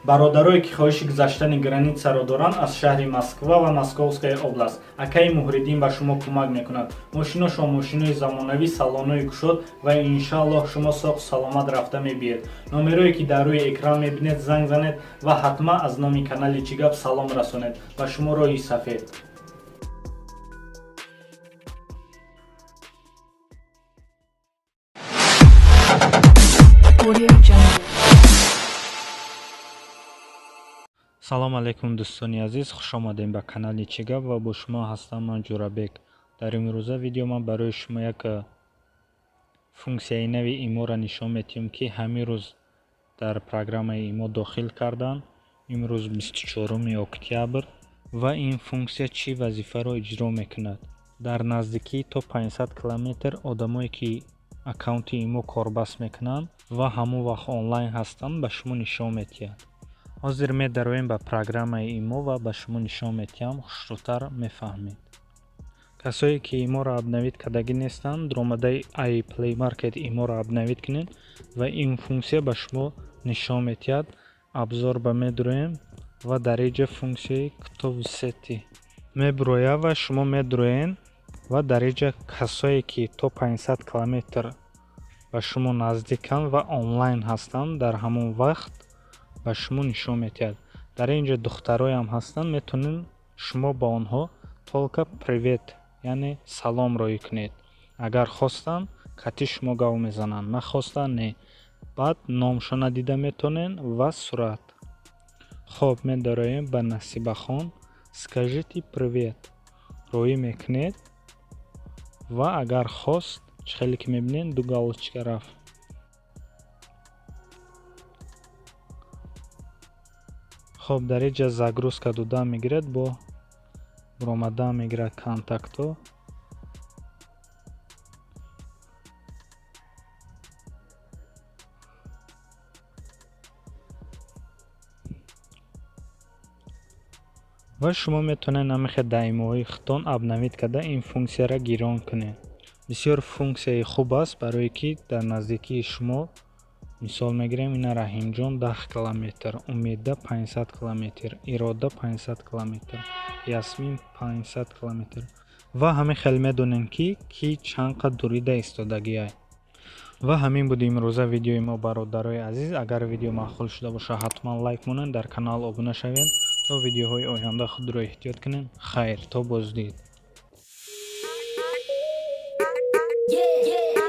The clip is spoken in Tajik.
Бародарое ки хоҳиши гузаштани границаро доранд аз шаҳри Москва ва Московская область, акаи Муҳриддин ба шумо кӯмак мекунад. Мошиношон мошинои замонавӣ, салонои кушод ва иншааллоҳ шумо соғ саломат рафта мебиед. Номерое ки дар рӯи экран мебинед, занг занед ва ҳатман аз номи канали «Чӣ гап» салом расонед. Ба шумо роҳи сафед. Audio Jungle. Салом алейкум, дӯстони азиз, хушомадем ба канали «Чӣ гап» ва бо шумо ҳастам ман, Ҷӯрабек. Дар имрӯза видео ман барои шумо як функсияи нави иморо нишон медиҳем, ки ҳамин рӯз дар программаи имо дохил карданд, имрӯз 24 октябр. Ва ин функсия чӣ вазифаро иҷро мекунад? Дар наздикии то 500 километр одамое ки аккаунти имо корбаст мекунанд ва ҳамон вақт онлайн ҳастанд, ба шумо нишон медиҳад. Ҳозир медароем ба программаи имо ва ба шумо нишон медиҳам, хушрӯтар мефаҳмед. Касое ки иморо обновить кардагӣ нестанд, дуромадаи ай Play Market иморо обновить кунед ва ин функсия ба шумо нишон медиҳад. Обзор ба медуроем ва дар инҷа функсияи «Кто в сети» мебурояд ва шумо медуроед ва дар инҷа касое ки то 500 километр ба шумо наздиканд ва онлайн ҳастанд, дар ҳамон вақт ба шумо нишон медиҳад. Дар ин ҷо духтароям ҳастанд, метавонед шумо ба онҳо только привет, яъне салом роҳӣ кунед. Агар хостанд, кати шумо гав мезананд, нахостанд, не. Баъд номшона дида метавонед ва сурат. Хоб, медароем ба Насибахон, «Скажите привет» роҳӣ мекунед ва агар хост, чӣ хеле ки мебинед, ду галочка рафт. Хоб, дар инҷа загрузка додан мегирад, бо буромадан мегирад контактҳо. Ва шумо метавонед ҳамихел даимоҳои худтон обновить карда, ин функсияро гирон кунед. Бисёр функсияи хуб аст, барое ки дар наздикии шумо, мисол мегирем, ина Раҳимҷон 10 километр, Умеда 500 километр, Ирода 500 километр, Ясмин 500 километр ва ҳамин хел медонем, ки ки чанд қад дурида истодагиай. Ва ҳамин буд имрӯза видеои мо, бародарои азиз. Агар видео маъқул шуда бошад, ҳатман лайк монед, дар канал обуна шавед. То видеоҳои оянда худро эҳтиёт кунед. Хайр, то боздид. Yeah.